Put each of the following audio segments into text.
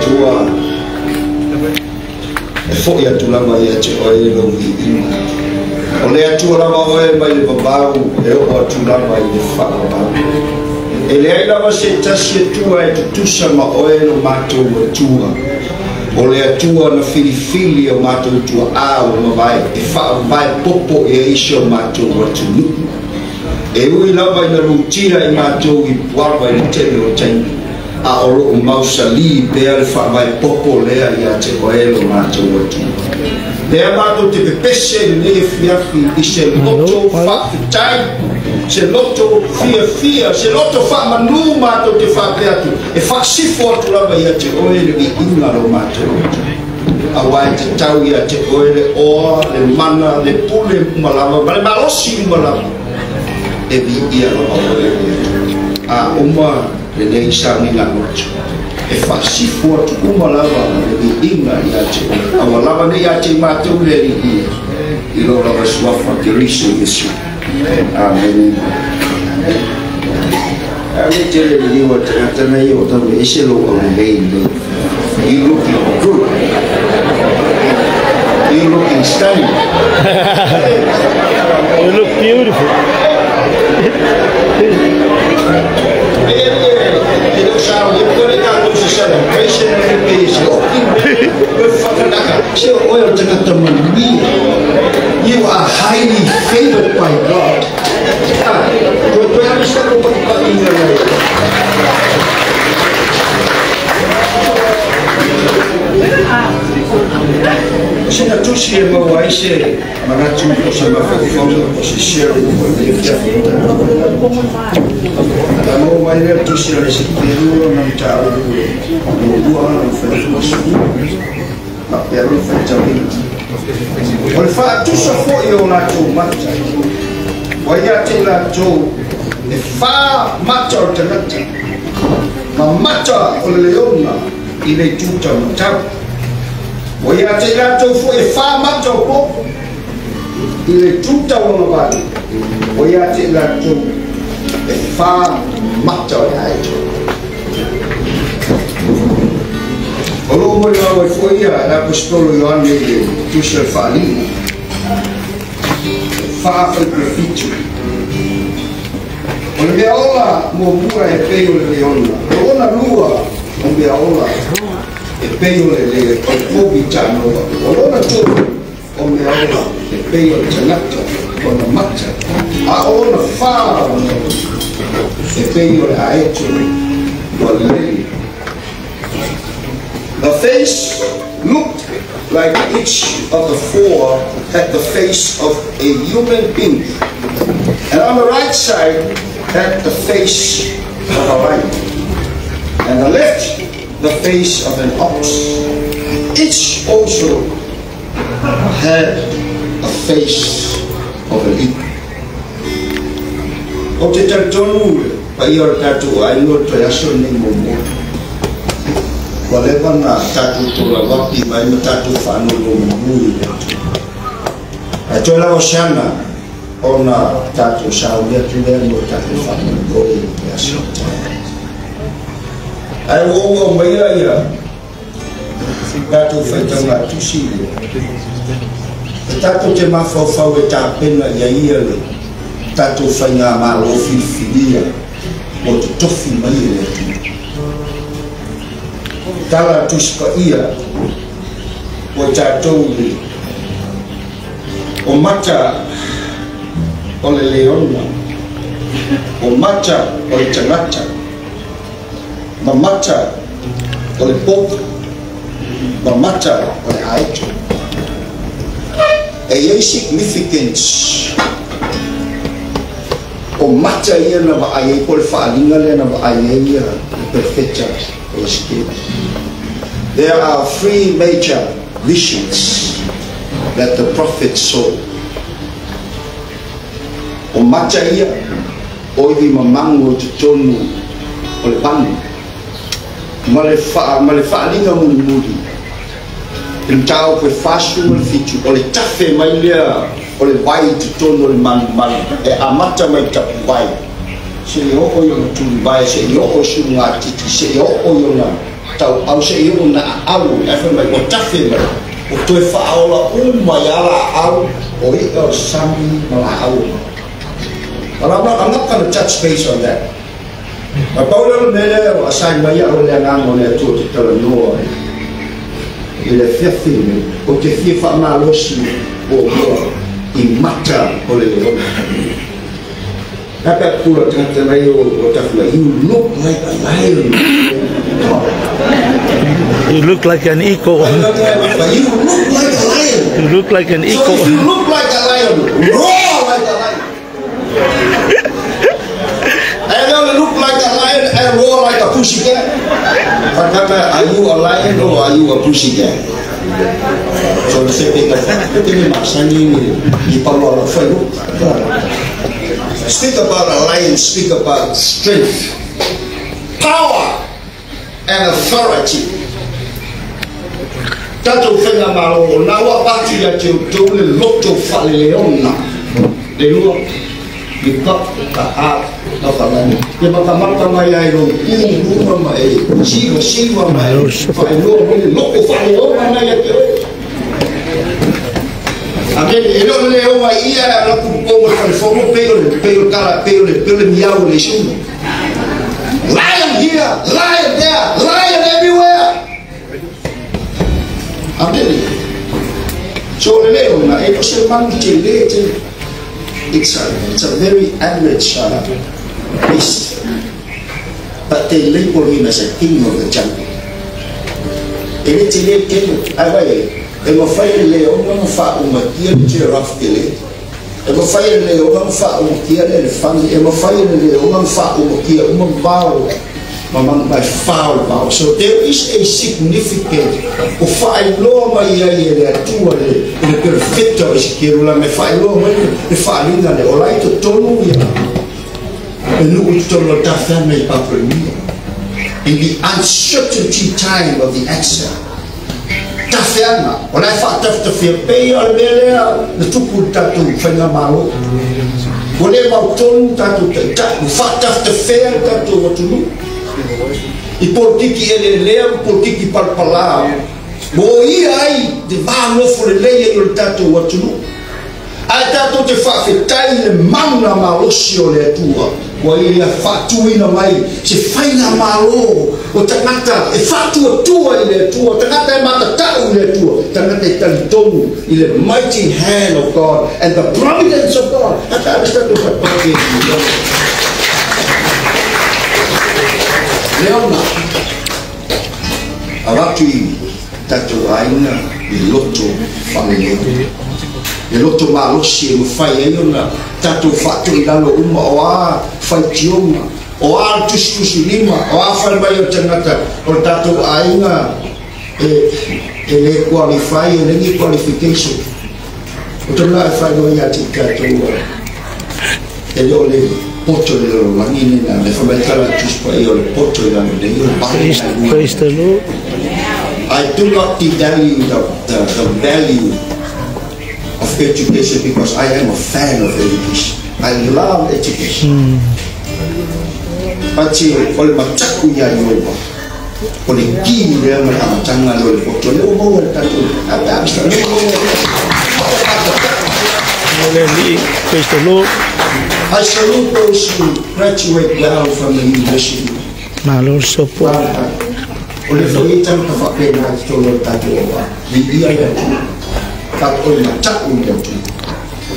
Atua, e fo'i atu lava ia te oe lou viiga. O le Atua lava oe mai le vavau e oo atu lava i le faavavau. E leai lava se tasi Atua e tutusa ma oe lo matou Atua. O le Atua na filifili o matou tuaa ua mavae e faavae popo i ai si o matou atunuu. E ui lava ina lutia i matou i puava i le tele o taimi, a o loo mausali pea le faavae popo lea ia te oe lo matou Atua. Lea matou te pepese i lenei afiafi i se loto faafetai, se loto fiafia, se loto faamanu matou te faapea atu, e faasifo atu lava ia te oe le viiga lo matou Atua. Auā e tatau ia te oe le oa, le mana, le pule uma lava, ma le malosi uma lava, e viia lava oe le Atua. A uma lenei sauniga loto, e faasifo atu uma lava le viiga ia te oe. Aua lava nei ia te i matou le Alii i lo lava suafa Keriso Iesu. Amene. A le tele le liwa tagata na ia o tau ese lou aulelei lelei. You looking good. You looking stunning. You look beautiful. You are highly favored by God. Sina tusi e maua ai se manatu o se mafaufauga o se sharing o le fiafi. Ta maua mai lea tusi a le Sekeru na mataupu muamua na faifua sulu. Faapea le faitauina. O le faatusa foi o latou mata, ua ia te i latou e fa mata o le tagata, ma mata o le leona i le itu taumatau. Ua ia te i latou foi e fa mata o popo i le itu tauagavale. Ua ia te i latou e fa mata o le aeto. O loo molimau ai foi ia le Aposetolo Ioane i le tusi o le Faaaliga 4:7. O le mea ola muamua e pei o le leona, o lona lua o mea ola e pei o le le o le povi tanoa, o lona tolu o mea ola e pei o le tagata ona mata, a o lona fa o mea ola e pei o le aeto ua lelei. The face looked like each of the four had the face of a human being, and on the right side had the face of a lion, and the left the face of an ox. Each also had a face of an eagle. Ou te talitonu le paia o le tatou aiga o le toe aso lenei muamua. Ua leva na tatou tolavapi mai ma tatou faanonomanu i le Atua. Ae toe lava o se ana ona tatou sauni atu lea mo le tatou faamoemoe i le aso a taeao. Ae ua ou aumaia ia tatou faitauga tusi lea, e tatou te mafaufau e tapena ia ia le tatou faigamalo filifilia ua totofi mai e le Atua. Tala Tusi Paia ua tatou i le o mata o le leona, o mata o le tagata, ma mata o le popo, ma mata o le aeto. E i ai significance o mata ia na vaai ai, po o le faaaliga lea na vaai ai ia le perofeta o Esekiele. There are three major visions that the prophet saw. O mata ia o ivi mamago i totonu o le vanu ma le fa ma le faaaliga mulimuli i le mataupu e 47, o le tafe mai lea o le vai i totonu o le malumalu e amata mai tapuvae seia oo i ona tulivae, seia oo i sulugatiti, seia oo i ona Tau au se i o na au e fai mai ua tafe mai o toe faaola uma ia laau o i'a o le sami ma laau. But I'm not going to touch base on that. Ma pau lea le mea lea ua asai mai au le agaga o le Atua te talanoa i le afiafi lenei, ou te fia faamalosi muamua i mata o le leona. Ae pe a pula tagata nei o tafula, you look like a lion. Come on. You look like an eagle. But you look like a lion. You look like an So eagle. if you look like a lion, roar like a lion. And don't look like a lion and roar like a pussycat. But are you a lion or are you a pussycat? So the same thing. Te masani ni palo ala fai. Speak about a lion, speak about strength, power, and authority. Tatou faiga malo o na ua avatu ia te outou le loto faale-leona. Le lua, you got the heart of a lion. Ia matamata mai ai lou uluga ma e siva ma e faailoa mai le loto faale-leona na ia te oe. Amene, e le o le leoga ia e ala kupu mo le falefono pei o le pei o le kala pei o le pei o le miau o le isuga. Lion here, lion there, lion everywhere. Amene. So le leona e no se manu tele tele. It's a very average beast. But they label him as a king of the jungle. E le tele tele, ai vai, e mafai e le leona ona faaumatia le giraffe tele. E mafai e le leona ona faaumatia le elefani. E mafai e le leona ona faaumatia uma vao ma manu mai fao le vao. So there is a significant o faailoa mai ai e le Atua le perfecto o se la me faailoa mai le faaliga le o lai totonu ia e nuu i totonu o tafeaga i Papuania. In the uncertainty time of the exile. Tafeaga, o la e faatafetafea pei o le mea lea na tupu le tatou faigamalo. Ua le mautonu tatou taitai, ua faatafetafea le tatou atunuu i polokiki eleelea ma polokiki palapalā. Mo ia ai te vanofo lelei ai o le tatou atunuu. Ae tatou te faafetai le mana malosi o le Atua ua ia faatuina mai se faiga malo o tagata e faatuatua i le Atua, tagata e matatau i le Atua, tagata e talitonu i le mighty hand of God and the providence of God. Ata ave tatou faapake leona avatu i tatou aiga i loto faaleleo e loto malosi e mafai ai ona tatou faatoilalo uma o a faitioga o a le tusitusilima o a fai mai o tagata o le tatou aiga e le qualify e le ni qualification o tala e fai loa ia te tatou e le o le poto le lalolagi lena le fai mai tala tusipaia o le poto i lalo nei o le Praise, praise the Lord. I do not devalue the value of education because I am a fan of education. I love education. But o le mataku ia Iowa, o le ki lea ma le amataga le o le poto le o maua le tatou. Ape ape sa le o maua. Hallelujah. Praise the Lord. I salute those who graduate well from the university. Malo sopo. O le foi tau ka whapena i tō lo tātou o wā. Vi ia le atu. Ka o le mataku le atu.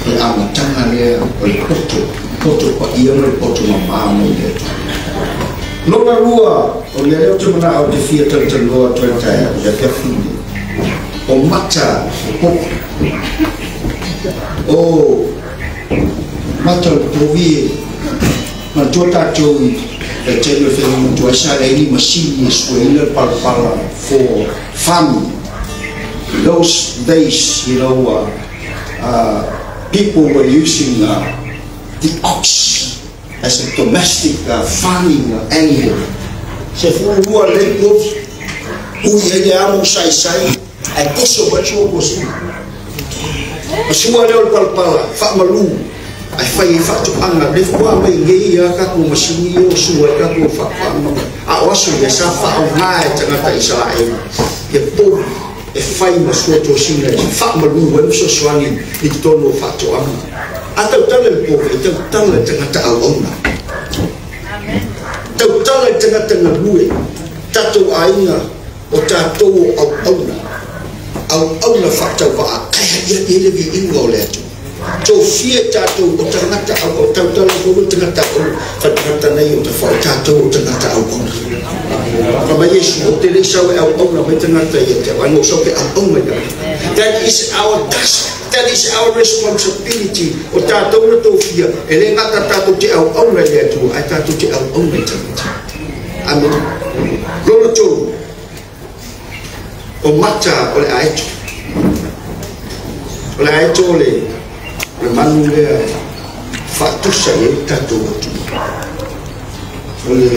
Le amatanga lea o le poto. Poto pa ia ma le poto mamā mai le atu. Lona lua, o le leo te mana au te fia tautaloa toi tae o le fiafine. O mata o popo. O mata o le povi e. Matua tātou i e te le whenga matua sa le ni masini e suaina le palapala for farming. In those days, people were using the ox as a domestic farming animal. Se fua lua le povi, ui ai le amo sai sai, ai poso mai sua posi. Masua leo le palapala, whaamalu, Ae fai ai faatoaga le ua mai nei ia tatou masini ia o sua ai tatou faatoaga. A o aso ia sa faaaoga e tagata Isaraelu ia povi e fai ma suatosina e faamalu ai ma fesoasoani i totonu o faatoaga. A tautala i le povi, e tautala i tagata auauna. Tautala i tagata galue, tatou aiga o tatou o auauna. Auauna faatauvaa, ae aliali ai le viiga o le Atua. Tofia tatou o tagata au, tautala foi o tagata au, tagata nei o tafao tatou o tagata auauna. Ka mai Iesu, ou te le i sau e auauna mai tagata ia te au, ae na ou sau ke auauna i tagata. That is our task. That is our responsibility. O tatou na tofia, e le gata tatou te auauna i le Atua, ae tatou te auauna i tagata. Amen. Lona tolu, o mata o le aeto. O le aeto o le manu lea faatusa i ai le tatou atunuu. O le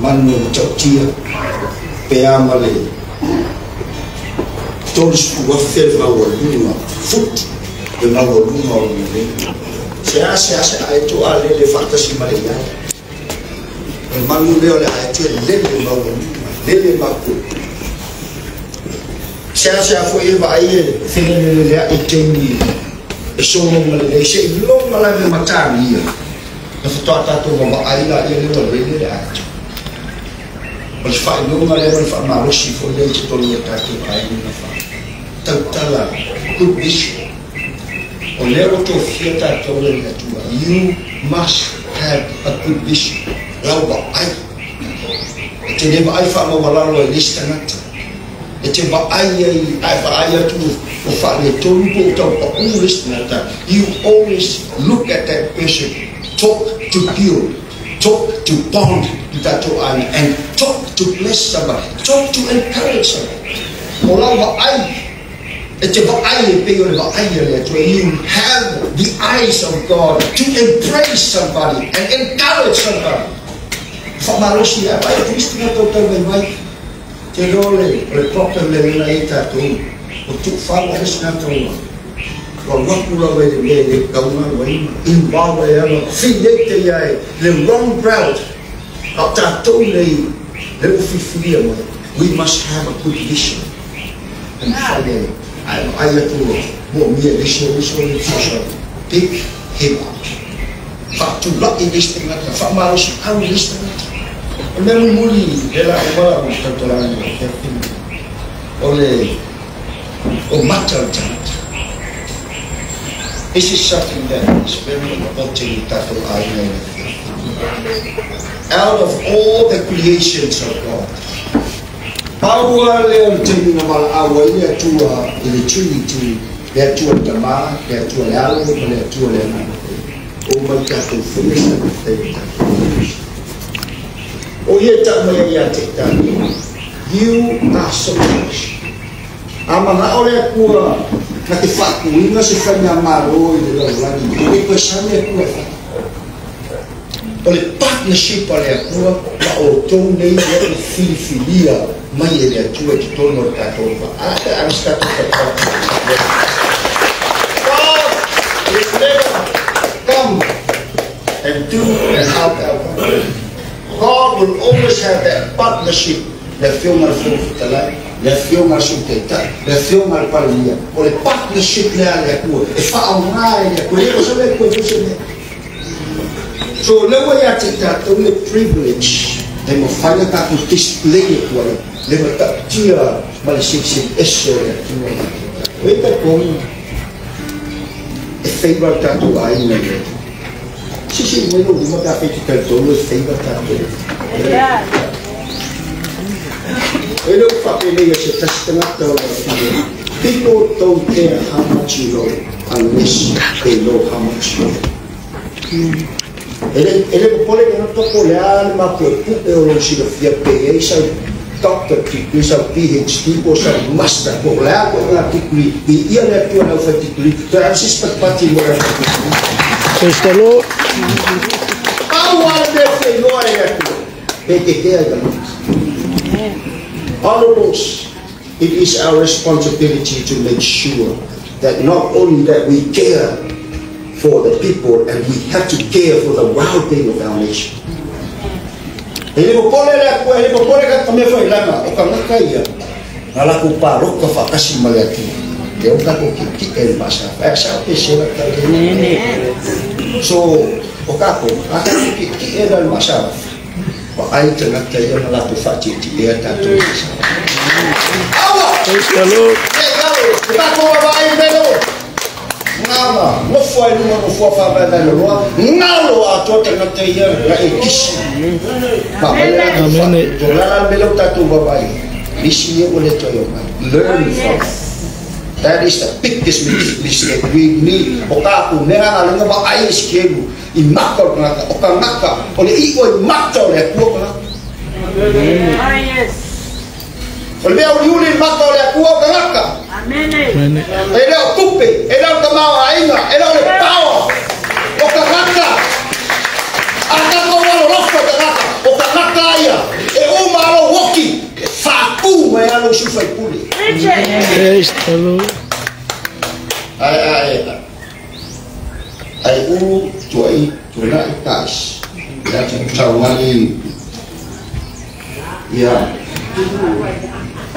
manu e matautia pe a ma le 30,000 le maualuga futu le maualuga o le lele. Se a se a se aeto a lele faatasi ma le iai. O le manu lea o le aeto e lele maualuga, lele mapu. Se a se a foi e vaai e felelelea i taimi e solo ma lelei se i loga la me matagia na faatoa tatou vavaai laia le ua lele le aeto. O le faailoga lea ma le faamalosi foi lea i totonu o tatou aiga na faatautala good vision. O lea ua tofia tatou e le Atua. You must have a good vision. Lau vaai. E te le vaai faamaualalo ai le isi tagata. E te vaai ai, ae vaai atu o faaletonu po o taupau le isi tagata. You always look at that person. Talk to build. Talk to bond i tatou aiga. And talk to bless somebody. Talk to encourage somebody. O lau vaai, e te vaai e pei o le vaai a le Atua. You have the eyes of God to embrace somebody and encourage somebody. Faamalosi ai, vaai atu isi tagata o tau mai mai. Te iloa o le problem le lena i tatou. O tuufau ai isi tagata ua alu atu lava i le mea e le tatau ona alu ai ma involve ai ala filete ia e le wrong crowd. A o tatou nei le ua filifilia mai. We must have a good vision. E mafai ai. Ae vaai atu ua moomia e le isi o isi o le fesoasoani. Pick him up. Faatulai le isi tagata, faamalosi au le isi tagata. O le mea mulimuli le la uma la mo tautalaga o le o le o mata o le tagata. This is something that is very important i tatou aiga i le Out of all the creations of God, pau lava lea o le taimi na valaau ai le Atua i le Trinity, le Atua le Tama, le Atua le Alo ma le Atua le Agaga Paia. O mai tatou faia sa tatou tatou. O ia tau mai ai ia te tatou. You are so precious. A manao le Atua na te faatuina se faigamalo i le lalolagi, e le toe sau le Atua e fai. O le partnership a le Atua ma outou nei lea ua filifilia mai e le Atua i totonu o le tatou va. A pe a se tatou faipau. God will never come and do and help our country. God will always have that partnership. Le afioga a le Fofoga Fetalai, le afioga a le Sui Taitai, le afioga a le Palemia. O le partnership lea a le Atua, e faaaoga e le Atua. E le o sau le Atua e fai se mea. So lea ua ia te tatou le privilege e mafai ona tatou display atu ai le matautia ma le silisili ese o le Atua ia te tatou. E talitonu e favour le tatou aiga i le Atua. Silisili mai lou lima pe afai e te talitonu e favour tatou i le Atua. E le o faapenei e se tasi tagata o le Atua. People don't care how much you know unless they know how much you care. E le popole tagata po o le a le mapuepue o lou silafia pe i ai sau doctor degree, sau PhD po o sau master po o le a koe ngā degree, viia le Atua i lau whai degree, toe ave se isi patipati mo lau whai degree. Praise the Lord. Pau lava le mea e feiloa e le Atua, pe te kea i tagata. Honorables, it is our responsibility to make sure that not only that we care for the people and we have to care for the well-being of our nation. E le popole le Atua, e le popole ka mea failana, o kangaka ia, na lakou paloka faatasi ma le Atua. Le o tatou ki'eki'e le maasafa. E sao pe se la ta le. So, o kako, a tatou ki'eki'e la le maasafa. Wa ai tagata ia na latou faatietiea tatou maasafa. Aua! Praise the Lord. E galo, o tatou avaai melo. Ngama, nofo ai luma nofoa faavaevaeloloa, galo atoa tagata ia na e kisi. Ma mai le latou Amen. O le ala le mea lea ua tatou vaavaai, nisi ia ua le toe omai. Learn from. That is the biggest mistake we need. O ka ku mea nga lenga ma ai skelu i maka o kangaka. O kangaka, o le i o i mata o le Atua kangaka. Ah, yes. O le mea uli uli i mata o le Atua o kangaka. Amen. Amen. E le o tupe, e le o tamaoaiga, e le o le power. O kangaka. A tatou alolofa tagata, o kangaka ia, e uma alo woki, e faapu mai alo usu faipule. Preach it. Praise the Lord. Ai ai ai ulu tuai tunai kas. Ya taumali ya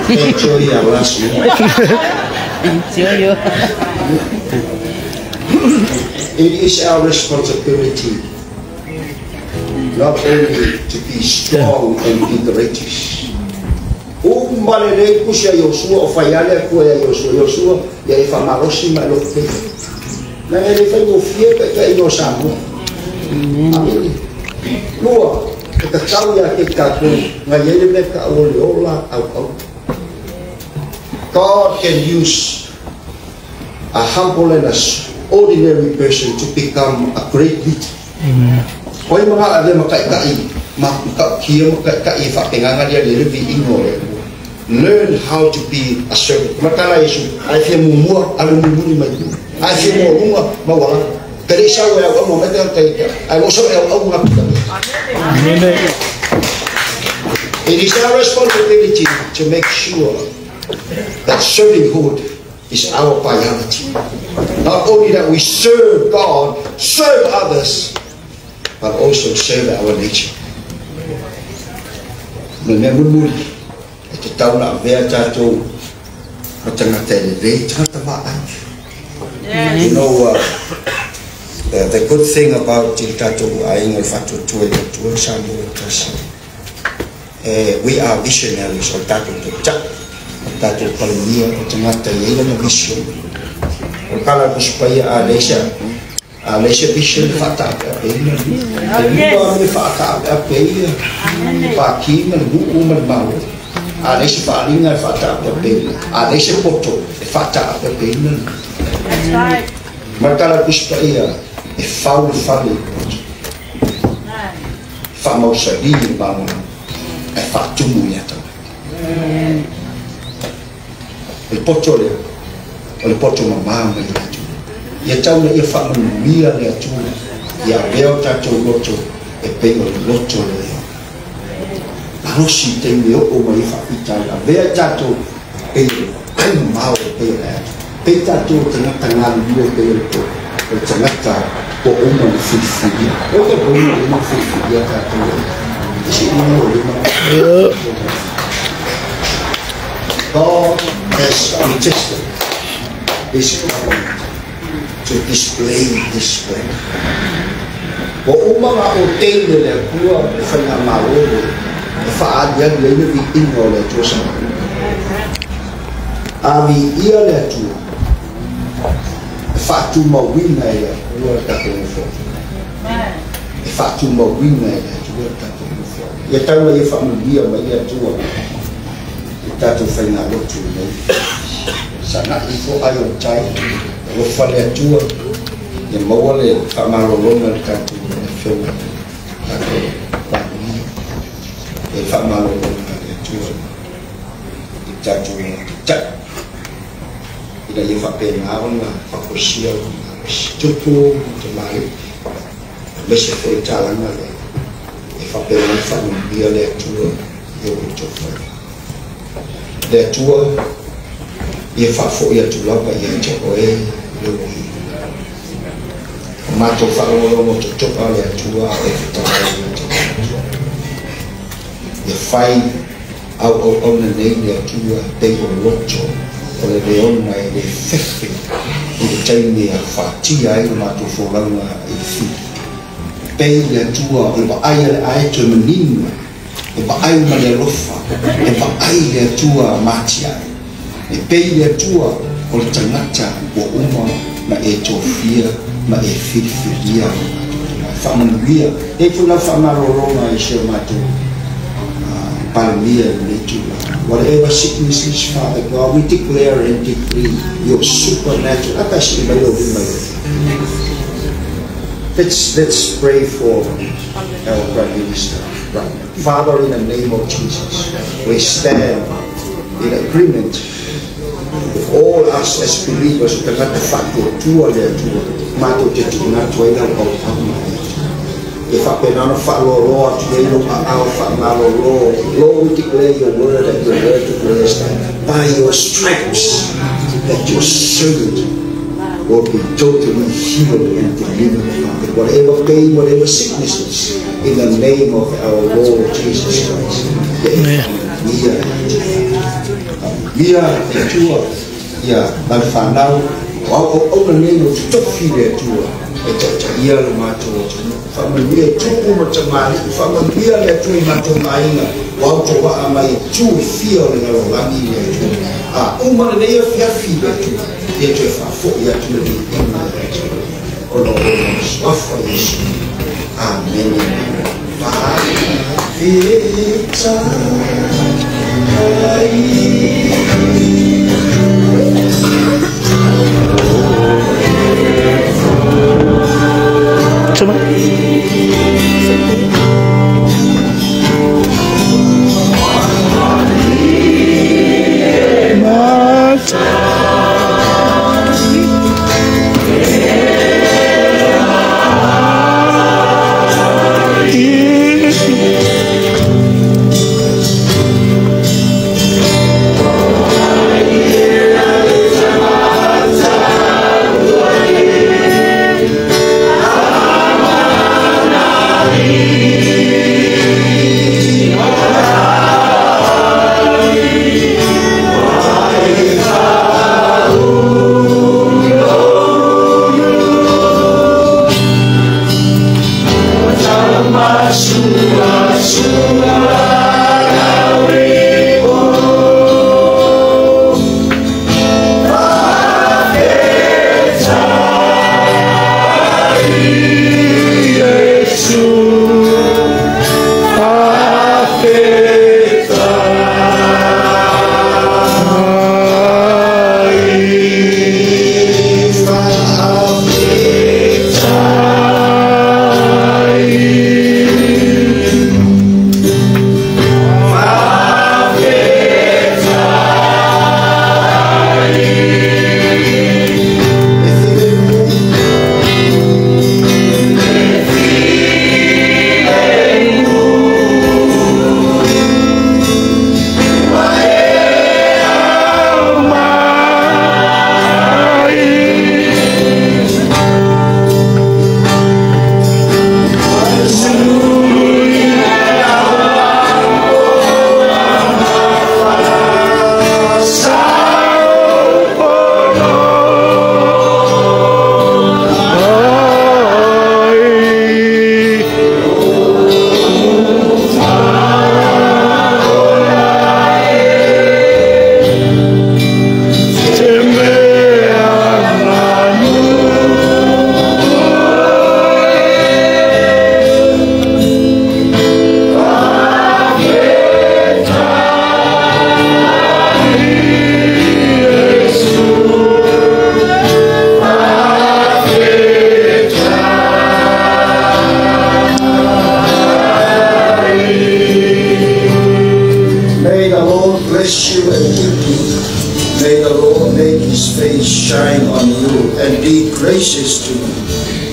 enjoy your last moment. Enjoy. It is our responsibility not only to be strong and be courageous. Uma le lei kusi a Iosua o faiale a kua ia Iosua. Iosua ia e whamalosi mai loko pei. Na e le whai ngofie ka ka ino Samoa. Amen. Lua, e ka tau ia ke tātou, ngā iele me ka o le ola au au. God can use a humble and a ordinary person to become a great leader. Oi mga ave makaikai, makaukia makaikai e whapenganga lia le levi ingo le. Learn how to be a servant. Matala Yesu, ai fia mumua, alu mumuni mai. Ai fia moalunga, mauala. Pere isau e au au mai te te ai mo e au au ngā pita. Amen. It is our responsibility to make sure that servanthood is our priority. Not only that we serve God, serve others, but also serve our nation. Me mea mulimuli, e te tauna avea tātou ma tagata e lelei, tagata vaai. You know, the good thing about te tātou aiga o le faatuatua i le Atua Samoa e tasi, we are visionaries o tātou taitai, o tātou palemia, o tagata e ai lana vision. O le kala kusipaia a leisa, a leisa vision whaataapeapeina. E lua me whaataapeapeia, pāki ma le nuu ma le malo. A leisa whaalinga e whaataapeapeina. A leisa poto e whaataapeapeina. That's right. Ma le kala kusipaia e fau le fale i poto. Whamausali le malo. E whaatumu i ata. O le poto lea, o le poto mamā mai le Atua. Ia tauna ia whaamanuia le Atua, ia avea o tātou loto e pei o le loto lea. Malosi te me o mai whaapita, avea i tātou pei o le ai mamao e pei o le Atua. Pei tātou tangata ngā e pei o le poto, o le tangata o uma le whiriwhiria. O te po uma le whiriwhiria tātou e. E si uma o le mana. God has predestined this government to display this plan. O uma ngā o teine le Atua e whainga malolo e whaali ali ai le vi inga o le Atua sa. A vi ia le Atua e whaatumauina e le Atua le tātou nofoa. E whaatumauina e le Atua le tātou nofoa. Ia taua ia whaamanuia mai le Atua i tātou whainga lotu nei. Sana ifo ai o tai, o whale Atua, ia maua le whaamalolonga le tātou e whionga, tātou wānia. E whaamalolonga le Atua i tātou tai. Ina ia whapena ona, whakosia ona, tupu, te mari, mese foi talanga le, e whapena le whanumia le Atua i o tō whai. Le Atua, ia whaafo ia tūlapa ia te oe le ui. Matou faalogologo totoa le Atua e fetalai le Atua. Ia fai auauauna nei le Atua pei o loto o le leona e le fefe i le taimi a faatia ai le matou folauga i le fili. Pei le Atua o le vaai a le aeto e manino, e vaai ma le alofa, e vaai le Atua matiae. E pei le Atua o le tagata ua uma na e tofia ma e filifilia. Faamanuia e foi lau faamalologa i si o matou Palemia i lenei tulaga. Whatever sickness is, Father God, we declare and decree your supernatural. Let's pray for our Prime Minister right now. Father, in the name of Jesus, we stand in agreement with all us as believers. Tagata faatuatua le Atua matou te tuuina atu ai lau auauna e Atua. E faapena ona faaloaloa atu ai lou aao faamalolo. Lord, we declare your word, and your word declares that by your stripes that your servant will be totally healed and delivered, Father. Whatever pain, whatever sicknesses, in the name of our Lord Jesus Christ. Ia ia le Atua ia lau fanau o auauauna nei o totofi le Atua e taitaia le matou atunuu. Faamanuia i tupu ma tamalii, faamanuia le Atua i matou aiga o autovaa mai i tu e fia o le lalolagi le Atua. A uma lenei afiafi le Atua, ia toe faafoi atu le viiga le Atua ona o lona suafa Iesu. Amene. Gracious to you.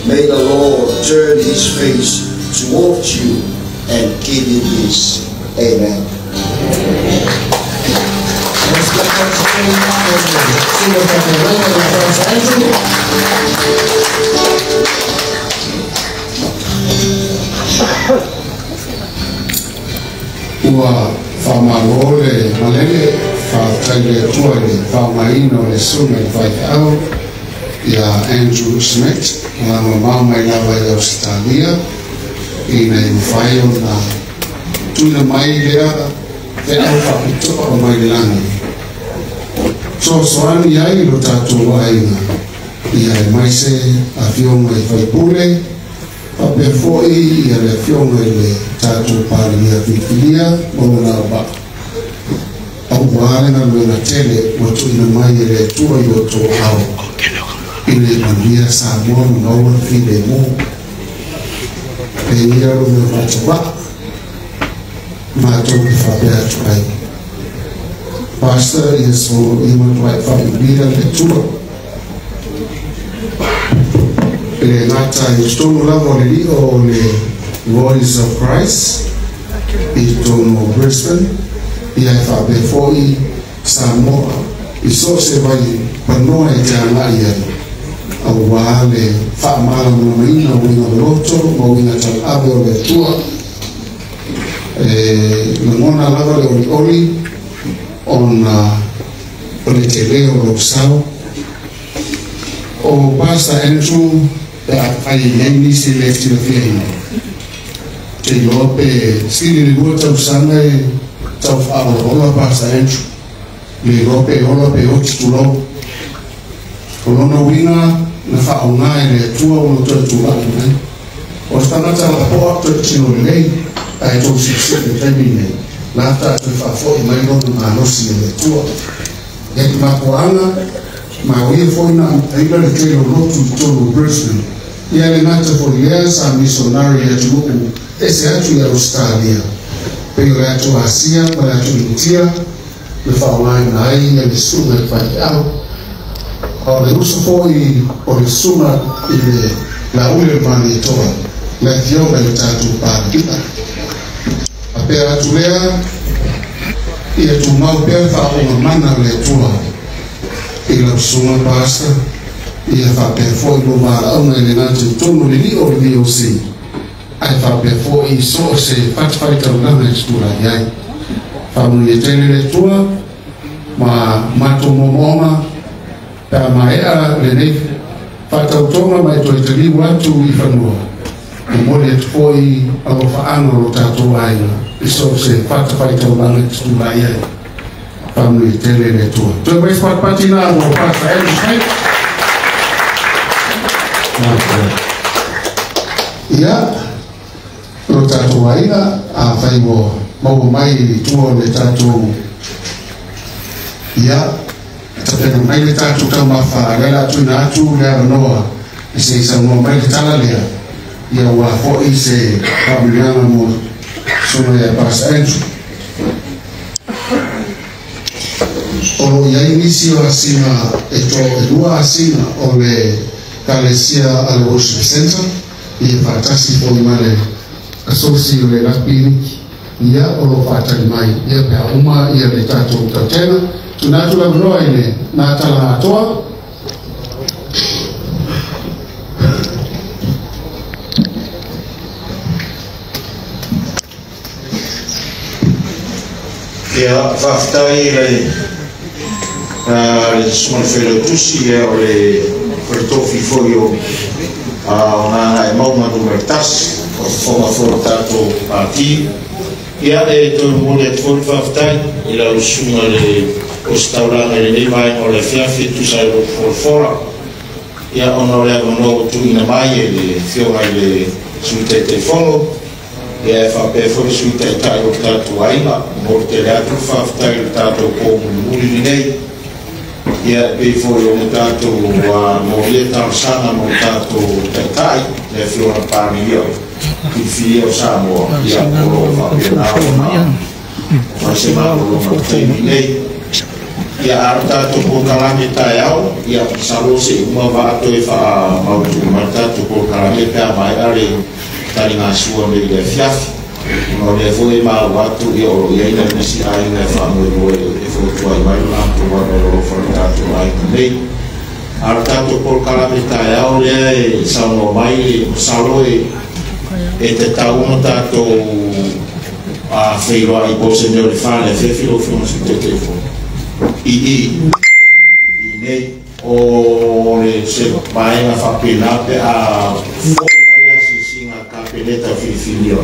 May the Lord turn his face towards you and give you peace. Amen. Let's get back to the Andrew. Ua faamalo le malele, faafetai le Atua i le faaaogaina o le susuga i le faifeau ia Andrew Smith, malaga mai lava i Ausetalia, ina ia mafai ona tuuina mai lea feau faapitoa mai le lagi soasoani ai lo tatou aiga, ia e mai se afioga i faipule, faapea foi ia le afioga i le tatou Palemia filifilia ma lona auvaa, auā le galuega tele ua tuuina mai e le Atua i outou ao ina ia manuia Samoa ma maua le filemu. E ia lo mea faatavaa matou te faapea atu ai, Pastor, ia so ia matuai faamanuia le Atua e le gata i totonu lava o le lio o le Voice of Christ i totonu o Brisbane, ia e faapea foi Samoa i so o se vai panoa e te agai ai, auā le faamalamalamaina o uiga loloto ma uiga talaave o le Atua. E lagona lava le olioli ona o le tele o lou sao. O Pastor Andrew, pe afai e i ai nisi e le silafiaina, te iloa pe sili le 2 tausaga e tau faaolaola Pastor Andrew, le iloa pe ola pe oti tulou. O lona uiga na faaaoga e le Atua ua toe tulai mai. O se tagata lapoa toe tino lelei, ae tou silasila i le taimi lenei, la tatou faafoi mai lona malosi e le Atua. Ia te mafuaaga, ma o ia foi na amataina le tele o lotu i totonu o Brisbane. Ia le gata foi lea sa misonari i atunuu ese atu i Ausetalia, pei o le atu Asia ma le atu Initia, na faaaogaina ai ia le susuga i le faifeau. A o le uso foi o le susuga i le Lauli o le Malietoa, le afioga i le tatou Palemia. Faapea atu lea, ia tumau pea le faaoga mana o le Atua i lau susuga Pastor, ia faapea foi lou valaauga i le gata i totonu o le lio o le VOC, ae faapea foi i so o se fatafaitaulaga e te tulai ai. Faamanuia tele le Atua ma matou moomooga pe a maea lenei faatautoga ma e toe taliu atu i fanua. Momoli atu foi alofaaga o lo tatou aiga i so o se fatafaitaulaga e te tulai ai. Faamanuia tele le Atua. Toe mai se patipati na mo Pastor Andrew Smith. Ia, lo tatou aiga, afai ua maua mai i tua o le tatou, ia, tapena mai le tatou taumafa, lea o le a tuuina atu le avanoa e se i saunoa mai le tala lea, ia ua foi se faamanuiaga mo susuga ia Pastor Andrew. O lo o i ai nisi o asiga e 2 asiga o le Ekalesia a le Worship Center, ia faatasi foi ma le asosi o le Rugby League, ia o lo o faatali mai, ia pe a uma ia le tatou tautega. Tuuina atu le avanoa i le Natala atoa. Ia, faafetai le le susuga i le Failautusi, ia o le tofi foi o Gagaemauga Nu.1, o fofoga foi o le tatou pati. Ia, e toe momoli atu foi le faafetai i lau susuga i le ositaulaga i lenei vaega o le afiafi e tusa ai o lou folafola. Ia, ona o le avanoa ua tuuina mai e le afioga i le Sui Taitaifono, ia e faapea foi le Sui Taitai o le tatou aiga, momoli tele atu le faafetai i le tatou po mulimuli lenei. Ia, e pei foi ona tatou molia talosaga mo le tatou Taitai, le afioga i le Palemia filifilia o Samoa, ia o lo o faapena ona fai se malologa i le taimi nei. Ia, a o le tatou polokalame taeao, ia masalo se i uma vaa toe faamautu mai le tatou polokalame pe a maea le taligasua nei i le afiafi. Ona o lea foi e maua atu, ia o lo o i ai nai nisi aiga e faamoemoe e fotuai mai lo latou alolofa i le tatou aiga nei. A o le tatou polokalame taeao lea e saunoa mai, masalo e tatau ona tatou feiloai po o se mea o le 4 i le afiafi lau Afioga i le Sui Taitaifono i nei o le se vaega faapena pe a fo'i mai le asiasiga a le Kapeneta filifilia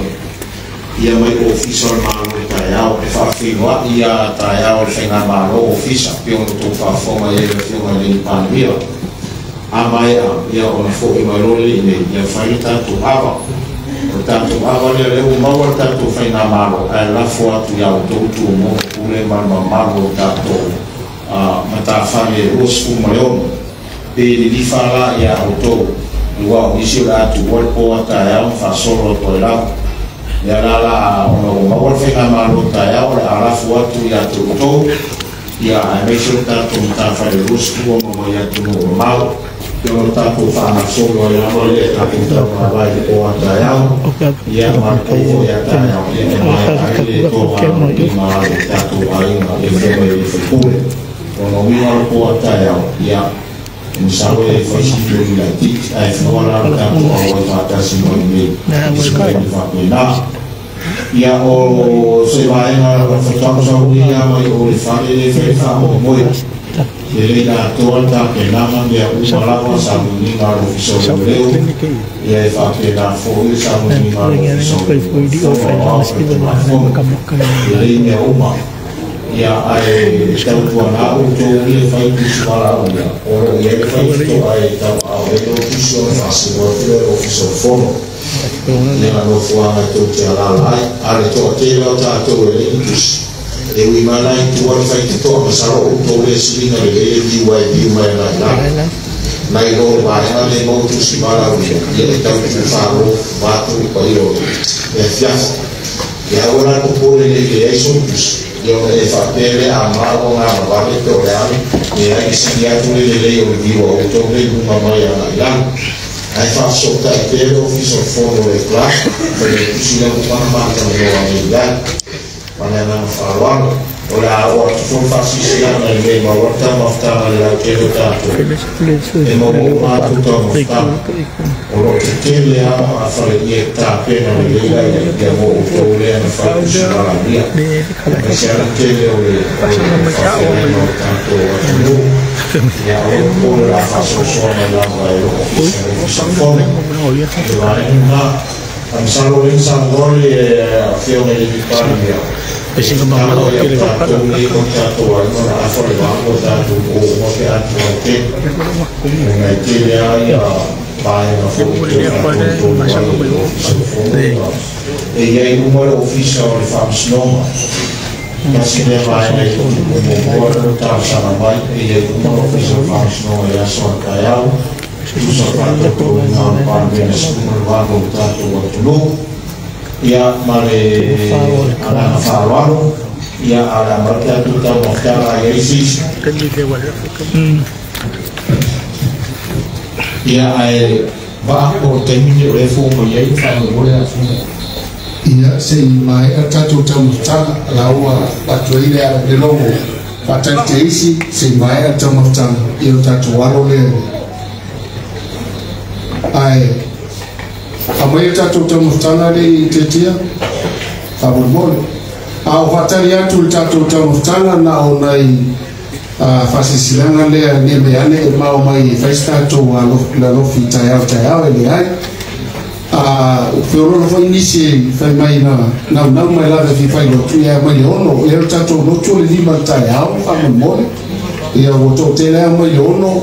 ia mai ofisa o le Malo i taeao e faafeiloa'i ia taeao o le faigamalo ofisa pe ona tou faafofoga i ai le Afioga i le Palemia a maea ia ona fo'i mai loa le i nei ia fai le tatou ava. O le tatou ava lea lea ua maua le tatou faigamalo ae lafo atu iā outou Tumua Pule ma le mamalu o tatou matafale e 26 pe lilifa la iā outou aua o nisi o le a tuua le po a taeao ma faasolo atu ai lava lea la la ona ua maua le faigamalo taeao o le a lafo atu iā te outou ia aemaise o le tatou matafale 26 mai atunuu mamao pe ona tatou faagasolo ai lava lea tatou taumavae i le po a taeao ia ma le po foi a taeao ia e maea ai le togalima o tatou aiga i afioga i sui usufono. Ona uiga o le po a taeao ia masalo e fai si tuli laitiiti ae noa la le tatou auai faatasi mai nei i se taimi faapena. Ia o se vaega o le faatoaga ia mai o le fale le fai faamoemoe e lei atoa le tapenaga mea uma lava sauniga a le Ofisa o Leoleo ia e faapena fo'i le sauniga a le Ofisa o Fono Aoao Faitulafono e lei mea uma ia ae tautuana outou ia fai tusi valaaulia o loo i ai le faitoto'a e tauaao ai le ofisa ona faasino atu lea le Ofisa o le Fono ia nofoaga e tou te alala ai a le toatele o tatou e lei tusi e ui mai la i tua le faitotoa masalo outou le siliga lelei le viu ai viu mai agai lalo nai lo le vaega le mau tusi valaaulia ia e tau tufalo vatu le paia o le afiafi ia aua la popole nei leai sou tusi ia ona e faapea lea a malo gagavale pe o le ale leai e sili atu le lelei o le viu a outou le i luga mai agai lalo ae faafesootai pea le Ofisa o le Fono le clerk failautusi le uma na matalanoa nei i ai ma le agaga faaaloalo. O le a oo atu foi le faasilasila i le maua le taumafataga i le lautele o tatou e maua uma atu taumafataga o loo tetele a ma afaleia e tapena lelei la ia mo outou lea na fai tusi valaaulia aemaise a le tele o le faafeagaiga o tatou atunuu ia o le popole la faasoasoa mai lava e loo ofisa le Ofisa o le Fono le vaega lena. Masalo le saunoa le Afioga i le Palemia e tatalo ai a tatou nei o tatou aiga ona afa le valu o tatou o uma pe atoa tele ona e tele a ia vaega foi toe faatonutonu ai i le Ofisa o le Fono e i ai uma le Ofisa o le Faamasinoga tasi lea vaega i tutupu muamua le talosaga mai e i ai uma le Ofisa o le Faamasinoga i aso a taeao tusa faatautoina o le Palemene 18 o tatou atunuu ia ma le agaga faaaloalo ia a le amata tatou taumafataga ai ai sisi ia ae vaa po o le taimi nei o lea e fou mai ai le faamolemole le afioga. Ia se i maea tatou taumafataga la ua atu ai le logo faatali te isi se i maea taumafataga ia o tatou alo lea ae aumai le tatou taumafataga le i tiatia faamolemole a o faatali atu le tatou taumafataga na o nai faasilasilaga lea ne mea ane e mao mai e fai se tatou lalofi taeao taeao e leai feololo foi nisi fai mai na naunau mai lava e fifai lotu ia mai le 6 ia le tatou lotu o le 5 le taeao faamolemole ia ua toatele a mai le 6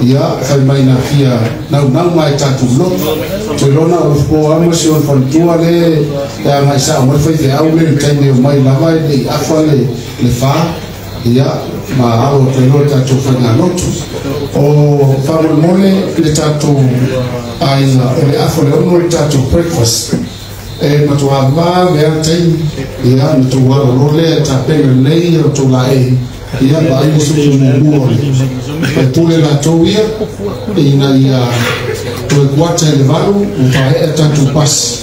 ia fai mai na fia naunau mai tatou lotu toe lona o lofo ama si ona faletua le e agai sao mai fai feau le le taimi o mai lava e lei afa le fa ia ma alo atu ai loa le tatou faigalotu o faamolemole le tatou aiga o le afa le 6 le tatou breakfast e matuā vave a le taimi ia na tou alolo lea e tapena lelei o tou laei ia vaai le susu muamua o le pule latou ia ina ia toe kuata i le 8 ua faaea tatou pasi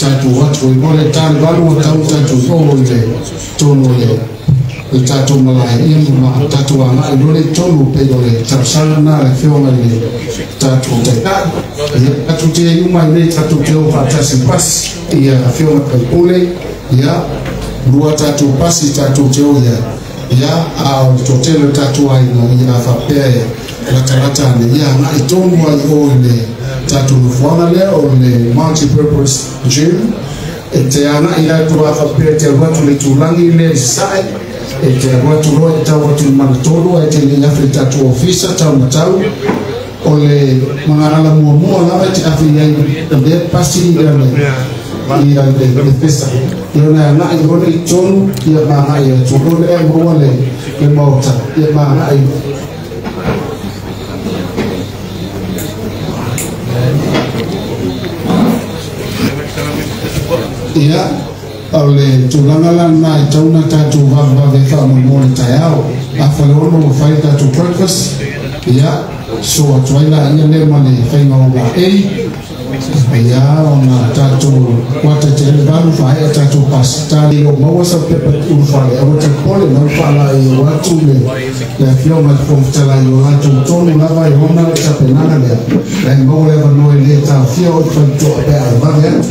tatou atu ai mo le ta le 8 ua tau tatou oo i le tonu o le tatou malae ia ma tatou agai loa le i tonu pei o le talosaga lena a le afioga i le tatou taitai ia tatou te uma ai nei tatou te o faatasi pasi ia afioga faipule Ia lua tatou pasi tatou te o ia. Ia a o le toatele o tatou aiga ia faapea e latalata ane ia agai tonu ai o i le tatou nofoaga lea o le multi-purpose gym e te agai atu a faapea e te alu atu le itulagi lea i sasae e te alu atu loa e tau atu i le magatolu ae te lei afe i le tatou ofisa taumatau o le magalala muamua lava e te afe i ai lea pasi ia le ia le pesa ia ona agai loa le i tonu ia ma agai atu loa lea maua le maota ia ma agai. Ia o le tulaga lana e tau na tatou vavevave faamoemoe le taeao 5:30 ua fai le tatou breakfast ia so atu ai laia lea ma le faiga o laei ia ona tatou 7:45 faaea tatou pasita le o maua sau pepa ulufale aua te pole na faalaei o atu le afioga i le Fofoga Fetalai o latou tonu lava e ona le tapenaga lea lae maua le avanoa e lē taofia o le faletoa pe a vave atu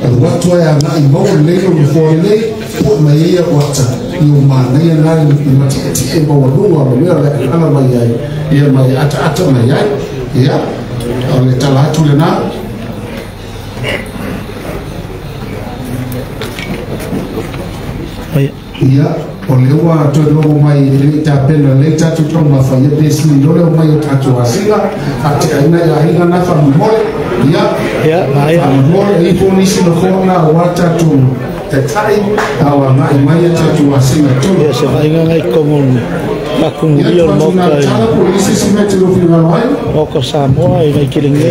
alu atu ai agai maua lelei lou nofoa lelei pu'e mai ai au ata i o manaia na le mati'eti'e maualuga o le mea o le alala mai ai ia mai ataata mai ai ia o le tala atu lenā. Ia o le ua toe logo mai e le'i tapena lelei tatou taumafa ia pe sili loa le omai o tatou asiga faate'aina i aiga na faamolemole ia faamolemole e ifo nisi nofoa na auā tatou taitai a o aga'i mai a tatou asiga tolu. Ia se vaaiga ngai tonu faatumulia o le Maota i Tala po o le isi se mea e te lua finagalo ai. Maota Samoa i nai Kilege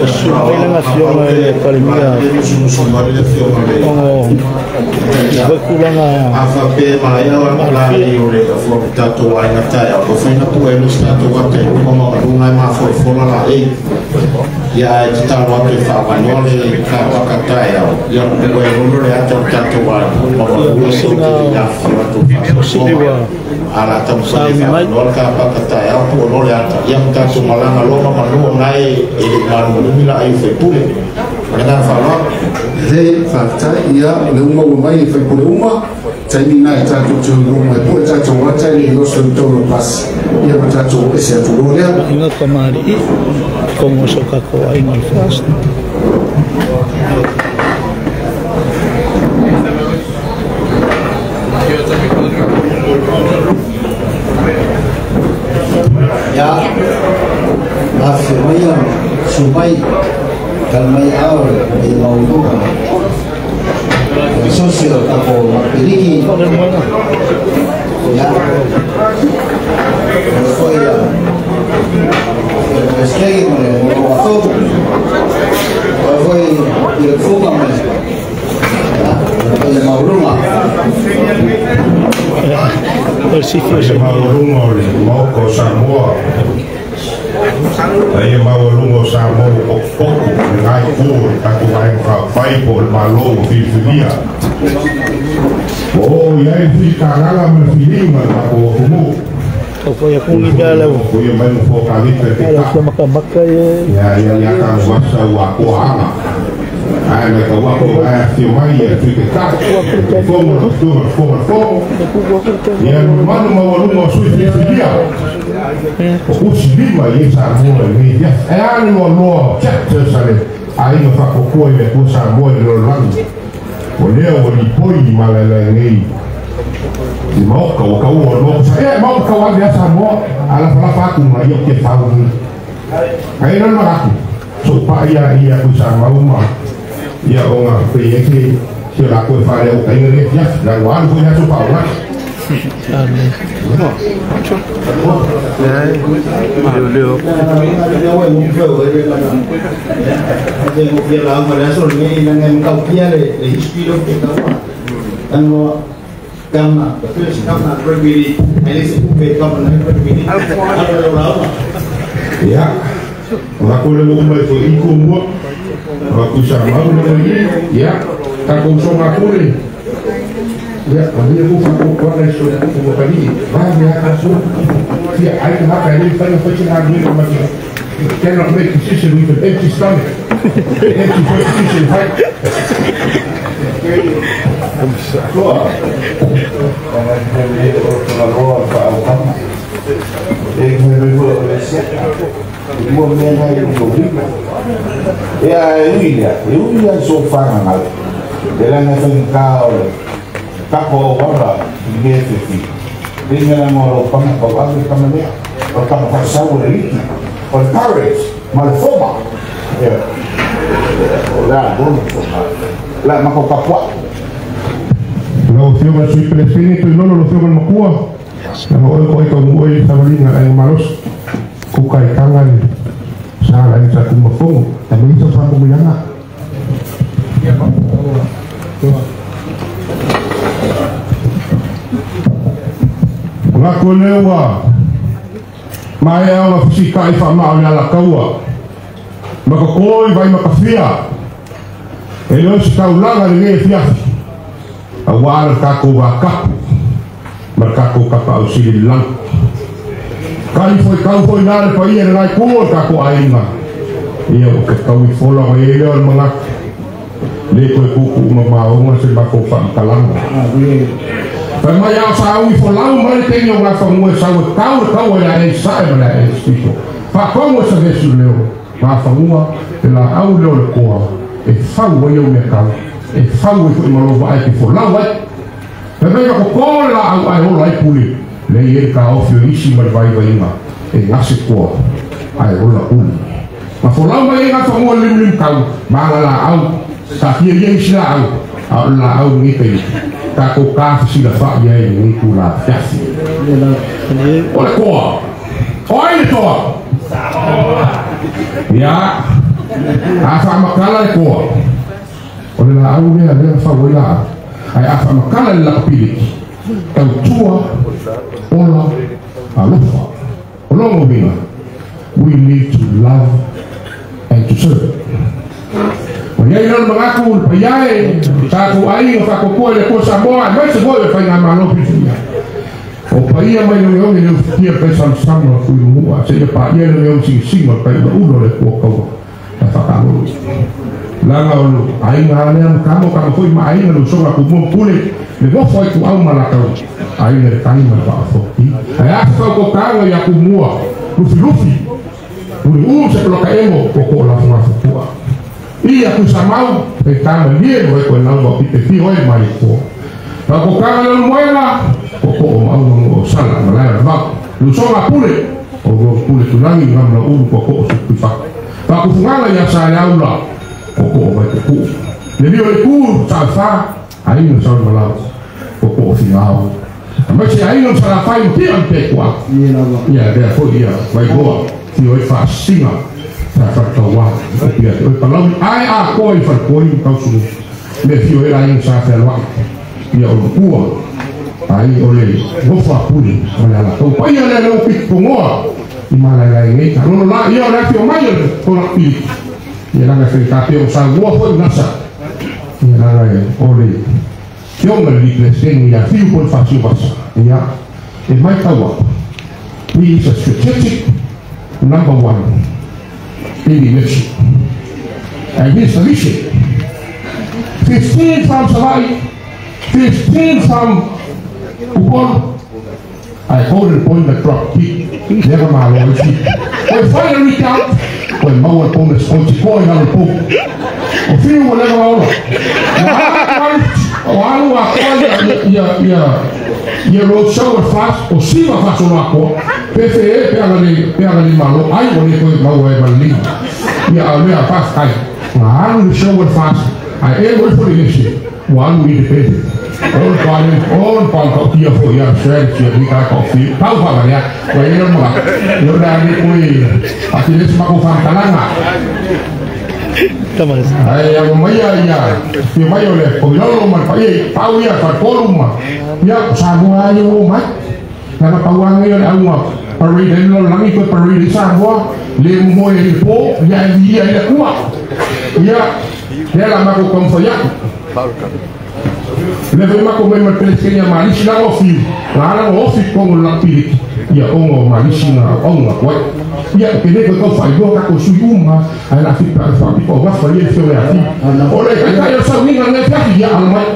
o susu mai lana afioga i le Palemia ona o foi tulaga A faapea maea maalafia. La o le tatou aiga taeao, ua fai na pu'e lo se tatou ata i luma ma maluga e mafolafola laei. Ia ae tatalo atu e faavanoa le kapaka taeao ia pu'e lolo le ata o le tatou aiga ma maluga e tou te le afifio atu Sili faasoasoa ua a la taumafai e sauni mai. faavanoa le kapaka taeao pu'e lo le ata ia ma tatou malaga loa ma manua na e le malumalumi laei o faipule. Ma le agaga faaaloalo. Le faafetai ia le uma ua mai e faipule uma taimi na e tatou te o mai po e tatou ata e le oso i tolo pasi ia ma tatou ese atu loa lea. Aiga kamali'i tonu o so tatou aiga o le FAST. Ia afifio mai ma susu mai tali mai aao le maualuga o le sosi o le tatou Mapiliki ia o foi ia le Peresetene ma le Moloatolu o foi i le fuga ma le ia le paia maualuga. O le sifi o Paia se maualuga o le Maota o Samoa, paia maualuga o Samoa ua potopoto i lena itu o le tatou Vaega Faaupufai po o le Malo ua filifilia. Ua oo i ai le fitagaga ma le filiga o le tatou atunuu. Tau fai atu ni mea lau O ia mai nofoa kalita e lau peka. fia makamaka e Ia ia ia tago asa ua atoa aga. Ae mai tau ako ae afio mai ia Sui Taitai, le Fofoga, le Susuga, le Fofoga, le Fono. Ia le mamalu maualuga o sui filifilia. O usi lima i ai Samoa i lenei afiafi. Ae a le loaloa o chapters a le aiga faatuatua i le Atua Samoa i le lalolagi. O lea ua lipoi i malaelae nei i Maota ua taua o le Maota sa ea Maota tauave a Samoa a lafalafa atu ma ia o Tiafau nei. Ae na manatu so'upa'a ia ia atu i Samau ma ia ona pei ai se se o latou e faaleautaina lea afiafi la ua alu foi le aso faaogagi. The first governor rugby Ia o latou le ua uma i foi i tumua o atu i Samau le mai ia tatou usoga atu le ia manuia kou faatuatuaga i so makalii vave a tatou fia ai tagata e le mafai ona fai se galuega ma le cannot make decision with an empty stomach. Empty first decision fai. We need to love and to serve. Ia ku samau e tama nie mo ko na mo pipe fi oi mai ko. Pa ko ka le moela ko ko o mau mo sala mala ba. Lu so la pule o go pule tulangi ngam la uru ko ko su pifa. Pa ku fungala ya sa ya ula ko ko o mai ko. Le bi o le ku sa fa ai no sa mala ko ko fi au. Ma se ai no sa la fai ti an te kwa. Ia de fo ia vai goa fi oi fa singa. He is a strategic number one in the election. And here's the mission. 15 from Savai, 15 from Upon. I hold the point that drop kick, never my loyalty. When finally count, when Maua Pomes on the coin on the pope. O feel whatever ia road show fast o siva fast o lako PFE pega ni malo ai o le koi mau e mali ia a fast kai alu show fast ai e mo for election o alu independent all pan ko ia fo ia strategy ni ka ko fi pau pa ya ko ia mo yo na ni koi atiles mako fa kalanga ai a mai ia fi mai ole ko lolo ma pa pau ia fa koluma ia Samoa ia o mai na pauanga ia le aua parade lo langi ko parade Samoa le mo e po ia ia ia kua ia ela ma ko konfo ya le ve ma ko me ma pelesenia ma isi la ofi la la ofi ko la pili Ia ongo malisi na onga wai. Ia ke le ko fa yo ka ko sui uma ai la fi pa fa pi ko wa fa ye fi le afi. O le ka ka yo sa ni na ne fa ia ala mai.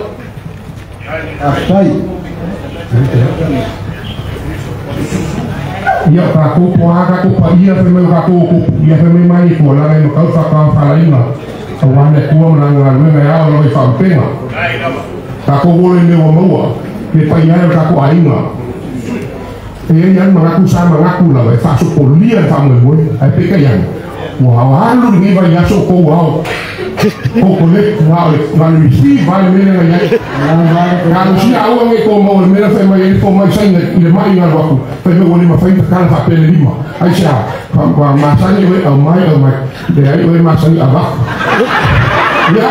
Afai. Ia ka ko po ha ka ko pa ia fe me ka ko ko ia fe me mai ko la me ka fa ka fa la ina. O wa ne ku na nga me me a o le fa penga. Ka ko wo le me o maua. Le pa ia ka ko ainga. E ia mengaku sama mengaku lah, fa sopolia fa mo ai peka yang. Wa alu ni ba ya so ko wa. Ko ko le wa wa ni si va me na ya. Ka si a o ngi ko mo me na fe mai ko mai sai le mai nga wa ku. Fe me woni ma fa ka fa pe le lima. Ai sa fa ma ma sa ni we au mai au mai. Le ai we ma sa ni aba. Ya.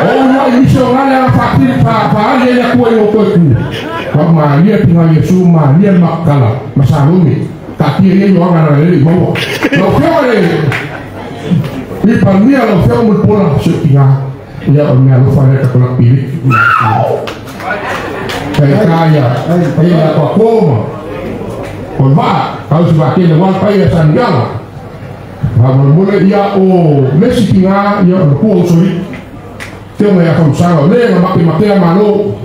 O no i so nga la fa ti fa fa le ya ko yo ko ku. Ma lia tinga Yesu ma lia makala masalumi tapi ia yo nga na le mo lo fiore ni palmia lo fiore mo pola se tinga ia o me lo fare ka la pili kai kaya ia ko koma ko va kau se va ke le wa pa ia sangala va mo le ia o mesi tinga ia o ko sori te mo ia ko sa le ma ma ke ma lo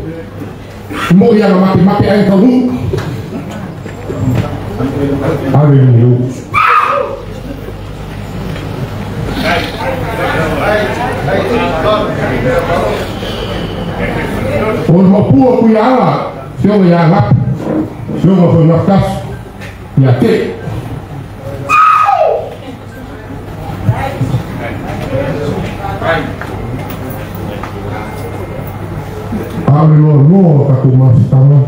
mo ia ma ma ke ai ka u Hallelujah. O mo pu ia ala se o ia la se o mo na kas ia te Ave lo no ka ku mafutanga.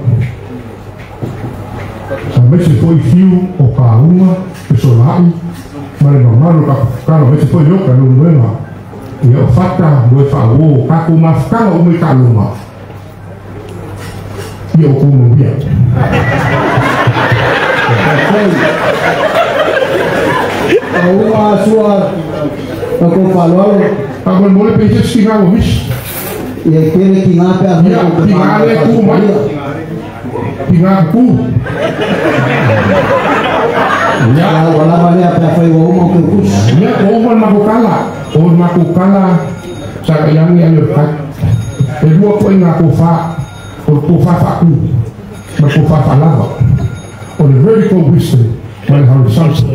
Sa mese foi fiu o ka unga e so lai ma le mamalo ka ka no mese foi yo ka no nueva. Ia o fata mo e fa o ka ku mafutanga o me ka luma. Ia o ku mo bia. A uma sua ka ko palo. Pa mo le pese singa o mis. Ia kere ki ngā pea Ia ki ngā le ku mai Ki ngā ku Ia wala male a pea whai wa uma ko kus Ia o uma mako kala O mako kala Sa ka yangi a leo kai E lua ko i ngā ko wha O ko wha wha ku Ma ko wha wha lava O le vertical wisdom Ma le horizontal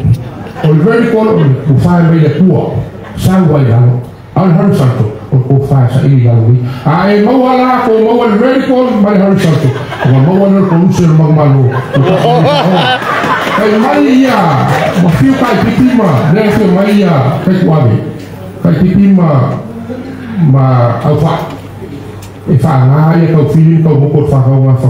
O le vertical o le ko wha mei le kua Sa wai lalo A le horizontal o ko fa sa i la wi a e mau ala ko mau al vertical ma le horizontal o mau al ko uso le mau malo kai mai ia ma fiu kai pitima le fiu mai ia kai kuave kai pitima ma au fa e fa nga ia kau fili kau moko fa kau nga fa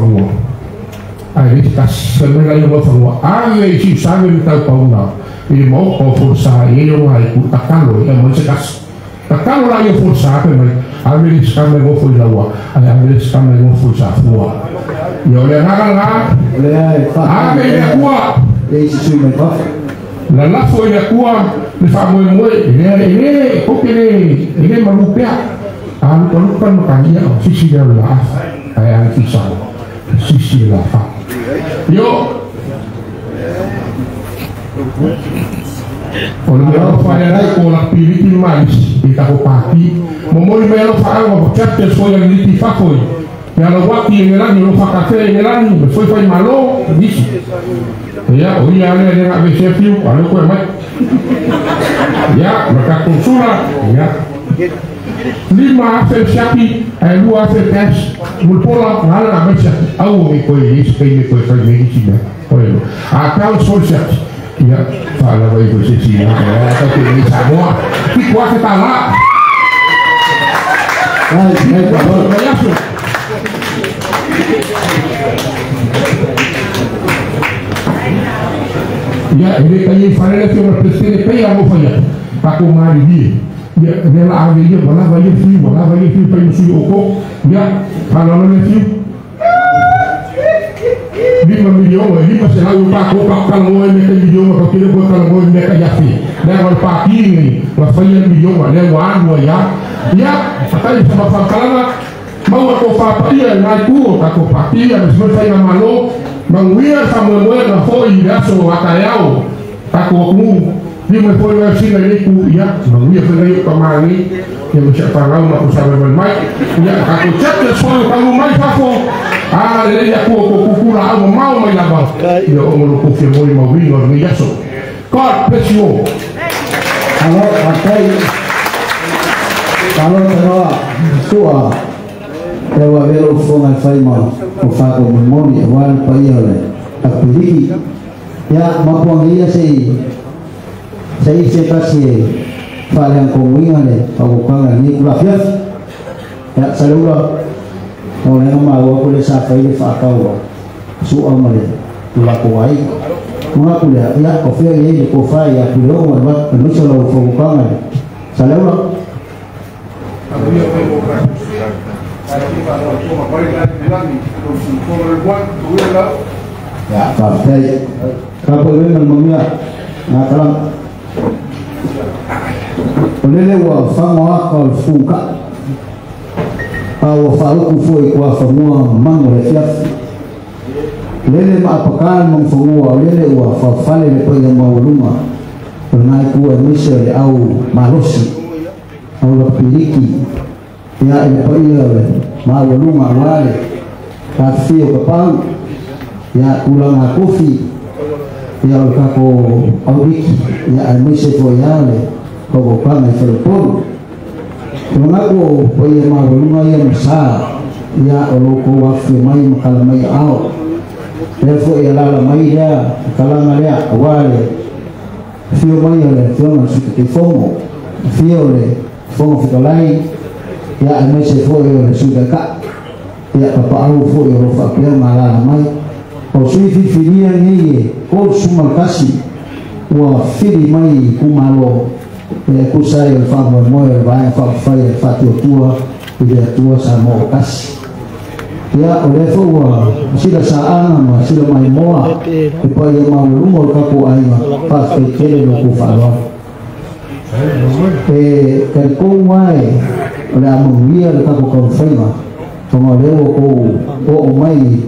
ai le ka se me la ia fa ngua ai e si sa me tau pauna e mau ko forsa e yo ngai ku takalo e mo se kas Takalo la ia forsa pe mai ave le skame go foi la wa ai ave le skame go foi sa fua ia le nga nga le ai fa ave le kua le si sui mai fa la la foi le kua le fa mo mo le le ko ke le le malu pea a lu lu pa no ka ia si si la la ai ai si sa si si la fa yo o le mea fa era ko la pili mais e ta ko paki mo mo le mea fa ngo chapter foi ali ti fa foi me ala wa ti ngelani lo fa café ngelani me foi foi malo disi ya o ia le le ga se fiu ale ko mai ya ma ka consula ya lima fe shaki e lua fe pes mo pola ngala na me shaki au mi ko e se me ko fa me disi me a ka o sol shaki ia fala vai você sim ela tá querendo Samoa que quase tá lá ia ele kai fala que uma presidente pe ia mo faia pa ko mari bi ia ela ave ia wala vai fi wala vai fi pa yusu oko ia fala no fi lima miliões, lima será o paco pa calmo e mete miliões, pa kile ko calmo e mete ya fi. Le wa pa kini, wa fa ya miliões, le wa anu ya. Ya, fatai sama fa kalama, mau ko fa pa ia ngai ku ka ko pa ia, me se fa ia malo, Manuia faamoemoe na fo'i i le aso a taeao tatou atunuu lima foi mai sina i ku ia manuia foi nai o kamani ia ma se fanau ma ko sa mai ia tatou chapter foi ka mai fafo a le ia ko ko kukula au mau mai lava ia o mo ko fia moi ma winga ni aso. God bless you all. Alo akai alo tanoa sua e ua velo fonga fai ma o fa ko moni e wal pa ia le apiliki ya mapuangia sei sei se pasi fa le ko winga le pa ko kanga ni kula fia ya salula o le ma o ko le sa fai le fa ka su o ma le kula ko ai mga kula ya o fia ye ko fa ya kulo ma ba no solo fo kanga salula. Ya, partai. Kapo le mamia ngakalang. Olele wa fangwa ka fuka. Pa wa faruku foi kwa famua mango le fiaf. Lele ma apakan mong fangua lele wa fa fale le pa mauluma. Nai ku mise le au malosi. Au la piliki. Ya ile pa ia le mauluma wale. Ka fio ka pau. Ya ulang kofi ya kako auriki ya amise fo ya le ko ko mai fo po ko ko ya ma lunga ya msa ya olo ko wa fi mai makala mai ao le fo ya la mai ya kala ma ya wale fio mai le fio ma su te fomo fio le fomo fi lai ya amise fo ya le su ka ya papa au fo ya ro fa pia ma la mai o sui fifiria nei o sumakasi ua fili mai kumalo e kusai o faamoemoe o le vaega faaupufai e faatuatua i le Atua sa mo kasi. Ia o lea foi ua sila saaga ma sila maimoa e paia maualuga o le tatou aiga faafetaitele lo kou faaloalo. E talitonu ae o le a manuia le tatou taumafaiga ona o lea ua kou oo mai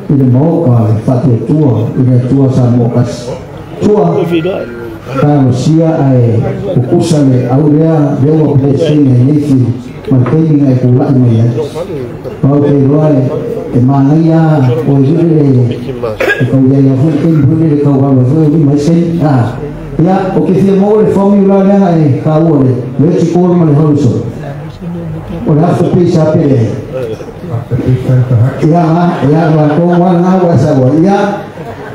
i le maoka e faatuatua i le Atua sa mo kasi. Tua talosia ae kukusa le au lea lea ua pelesene ai nei fiu ma le taimi na e kula'i mai ai. Pau te iloa e manaia o i le e kau ia ia foi taimi foi le kau alu foi uli mai seni. Ia o ke fia maua le formula lea e kaua le le tikolo ma le holuso. O le after pay sa pele. Ia ia la ko wa nga wa sa wa ia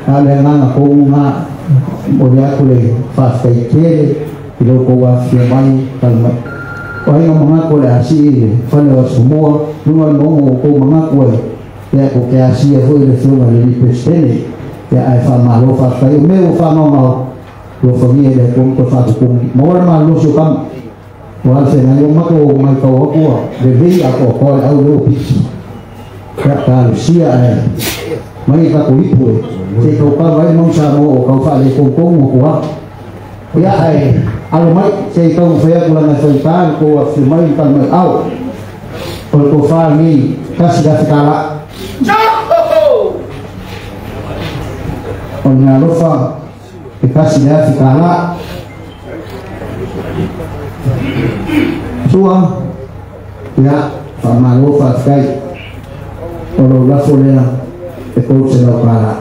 ale nga ko nga o le aku le faafetaitele i lou kou afifio mai talu mai. O aiga magaku o le asii i le fale o Asomua luga o le maoga o kou magaku ai ia ko ke asia foi le fioga le li presidente ia ae faamalo faafetai o mea ua faamaomao lofagia i le Atua ma toe faatutugi maua le malolosi o kama o ale feagai o mako o maitau aku a lelei atoatoa le au lea ua pisi ia talosia ae mai tatou ipu e se tau kava ai mau sa mo o kau faale koukou ma kua ia ae alo mai se tau fai aku lana faitā le kou afifio mai le tali mai ao o le tofā lenei tasi le afe tālā o le alofa e tasi le afe tālā sua ia faamalo faafetai o lou lafo lea e kou se lau kālā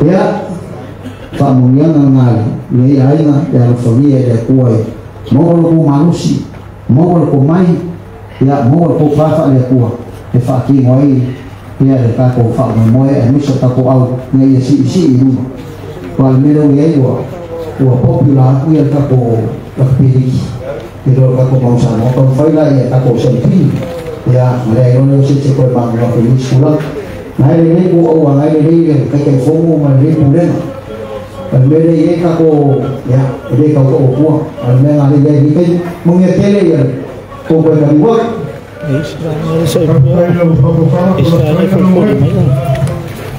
ia faamuniaga gali nei aiga e alofagia i le Atua e maua lo kou malosi maua le kou mai ia maua le kou faafaa le Atua e faatino ai ia le tatou faamoemoe aemaise o tatou au ina ia siisii i luga o le mea lea ua iai ua popular aku ia le tatou lakapiliki i lo le tatou Mausanoa taumafai la ia tatou selefini ia ma leai loa lea o se koe magomago i nisi tulaga na e lelei kou auaga e lelei le taitaifono ma lelei pulega o le mea lea i ai tatou ia e lē tautauatua a le mea na lei ai i taimi manuia tele ia kou koe taliua.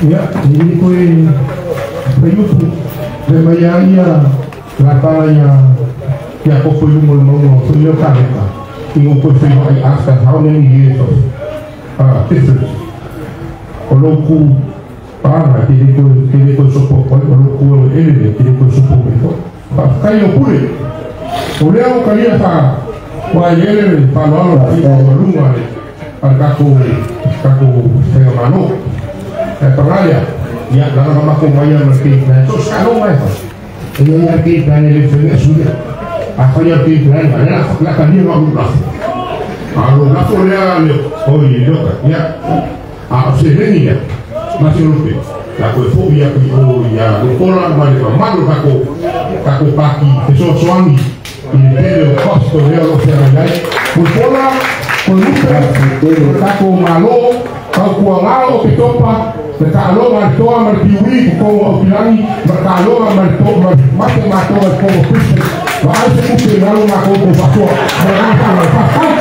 Ia i koe faiupu le mai a ia la tala ia ia kopo i luga o le mauga o foi lea kaleta i o koe faivaai after how many years of difference. O lou ku paga te le ko sopo ko o lou ku ele te le ko sopo ko. Faafetai o pule. O lea o kalia fa wa ele le faaaloalo i maluga le a le tatou faigamalo. Ae pagalia ia laga makou mai ia ma le game plan. So se taaloga e fai. E iai a le game plan e le faiga suia. Afai a le game plan ma le la talia ma ou lafo. A lo lafo lea le oi le ia. A o seleni lea ma se lupe. La koe fo'i aku i o ia lokola ma le mamalu takou paki fesoasoani i le tele o costo lea o lo feagai ai. Koe koe lupe o le tatou Malo tautuaga o Petopa le taaloga le toa ma le piui totogo o aupilagi ma le taaloga ma le mate matoa i togo Christian. Vaai se kupe i lalo matou tou faasoa. Ma le agaga faaaloalo. Faafetai.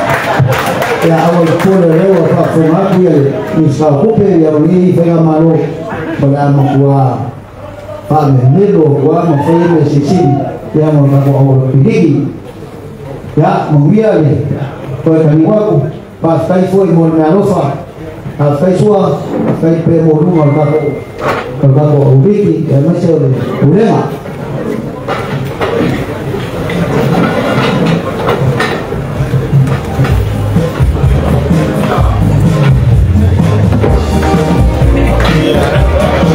Ia aua le pule lea ua faafofoga atu ia le Minisita o Tupe ia o lenei faigamalo o le a matua faamemelo ua ma faia mea silisili ia mo le tatou auala piliki. Ia manuia le toe taliu atu. Faafetai foi mo le meaalofa. Faafetai sua, faafetai pea mo luga o le tatou auliki aemaise o le pulega.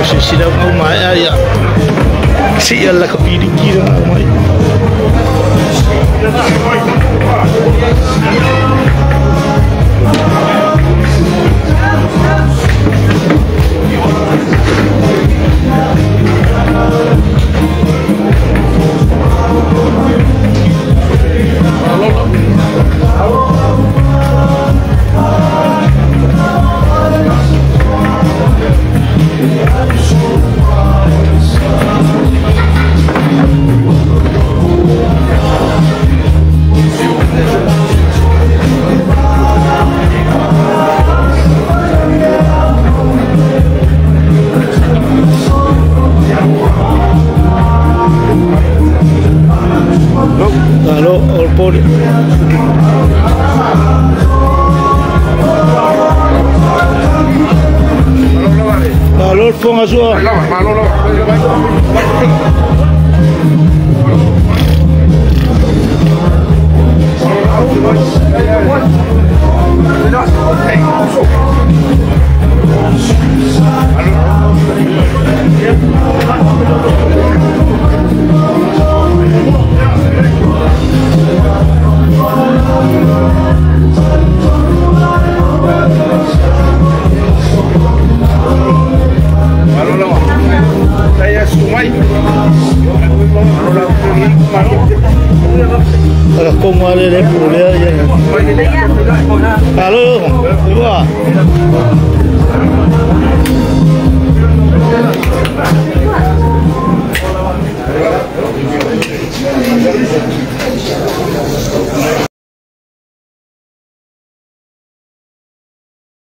Se sila au mai ia si ia la ka piliki la mai. Alo, o pole. Alo, fonga sua. Ala kongo ale le pule ia. Alo, ua.